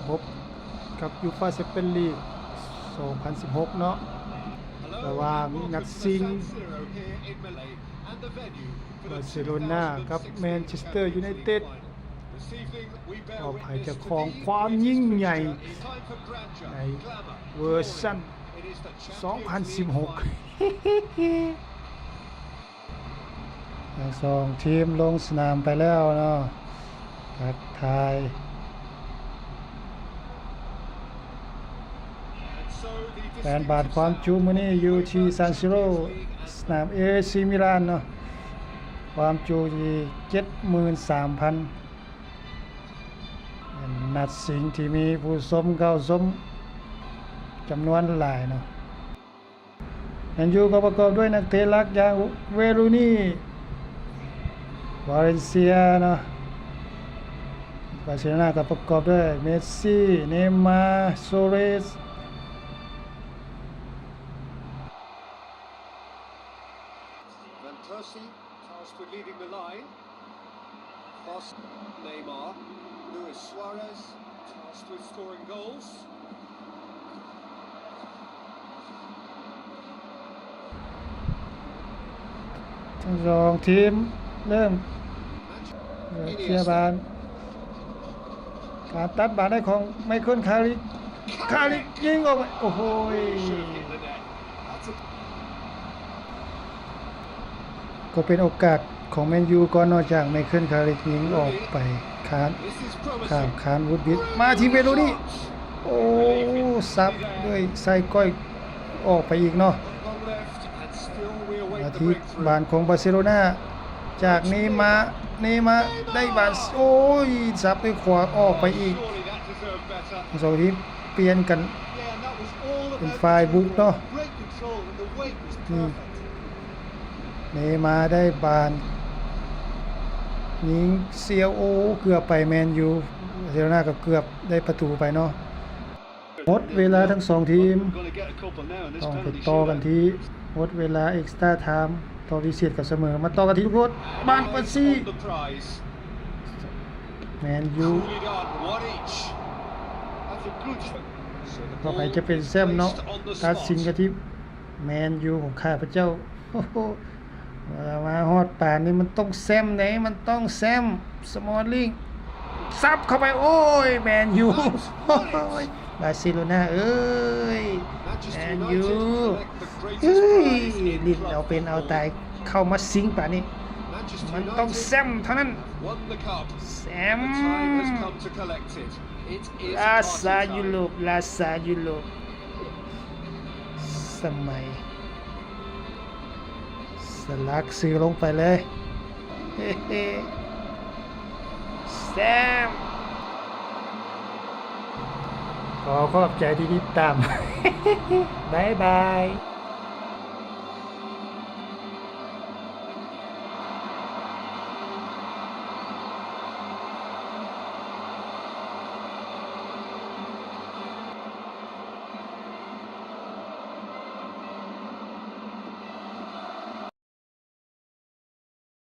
ພົບກັບຢູຟາແຊັມປິອນລີກສອງພັນສິບຫົກເນາະ ລະຫວ່າງນັດຊິງບາເຊໂລນາກັບແມນເຊສເຕີຢູໄນເຕັດ ມອບໃຫ້ເຈົ້າຂອງຄວາມຍິ່ງໃຫຍ່ໃນເວີຊັນສອງພັນສິບຫົກ. ທັງສອງທີມລົງສະໜາມໄປແລ້ວເນາະ ທັກທາຍແຟນບານ. ຄວາມຈຸມື້ນີ້ຢູ່ທີ່ຊານຊີໂຣ ສະໜາມເອຊີມິລານເນາະ ຄວາມຈຸທີ່ເຈັດໝື່ນສາມພັນ ເປັນນັດຊິງທີ່ມີຜູ້ຊົມເຂົ້າຊົມຈຳນວນຫຼາຍເນາະ. ແມນຢູກໍປະກອບດ້ວຍນັກເຕະຫຼັກຢ່າງເວຣູນີ ວາເລນເຊຍເນາະ ບາເຊໂລນາກໍປະກອບດ້ວຍເມຊີ ເນມາ ໂຊເຣສ. Van Persie tasked with leading the line. Cross, Neymar, Luis Suarez, tasked with scoring goals. ທັງສອງທີມເລີ່ມເຄຍບານ ການຕັດບານໄດ້ຂອງໄມເຄິນ ຄາຣິກ ຄາຣິກຍິງອອກໄປ ໂອ້ໂຫຍ ກໍເປັນໂອກາດຂອງແມນຢູກ່ອນເນາະ ຈາກໄມເຄິນ ຄາຣິກຍິງອອກໄປຄານ ຂ້າມຄານ ວູດບິດ ມາທີ່ເວໂຣນີ ໂອ້ ສັບດ້ວຍໄຊກ້ອຍອອກໄປອີກເນາະ ມາທີ່ບານຂອງບາເຊໂລນາ ຈາກເນມາ ເນມາໄດ້ບານ ໂອ້ຍ ສັບດ້ວຍຂວາອອກໄປອີກ ສອງທີມປ່ຽນກັນເປັນຝ່າຍບຸກເນາະ ນີ້ ເນມາໄດ້ບານ ຍິງສຽວ ໂອ້ ເກືອບໄປແມນຢູ ບາເຊໂລນາກໍເກືອບໄດ້ປະຕູໄປເນາະ. ໝົດເວລາທັງສອງທີມ ຕ້ອງໄປຕໍ່ກັນທີ່ໝົດເວລາເອັກສະຕຣາທາມ ຕໍ່ພິເສດກັບສະເໝີ ມາຕໍ່ກັນທີ່ລູກໂທດ ບານເປີຊີ ແມນຢູ ວ່າໃຜຈະເປັນແຊ້ມເນາະ ຕັດສິນກັນທີ່ແມນຢູຂອງຂ້າພະເຈົ້າ ໂອ້ໂຫ ມາຮອດປານນີ້ມັນຕ້ອງແຊ້ມເດ້ ມັນຕ້ອງແຊ້ມ ສະມອລລິງ ສັບເຂົ້າໄປ ໂອ້ຍ ແມນຢູ ໂອ້ຍ ບາເຊໂລນາເອີຍ ແມນຢູ ເອີຍ ຫຼິ້ນເອົາເປັນເອົາຕາຍ ເຂົ້າມາຊິງປານນີ້ ມັນຕ້ອງແຊ້ມເທົ່ານັ້ນ ແຊ້ມ ລາຊາຢູໂຣບ ລາຊາຢູໂຣບ ສະໄໝ ສະຫຼັກຊື່ລົງໄປເລີຍ ແຊມ ຂໍຂອບໃຈທີ່ຕິດຕາມ ບາຍບາຍ.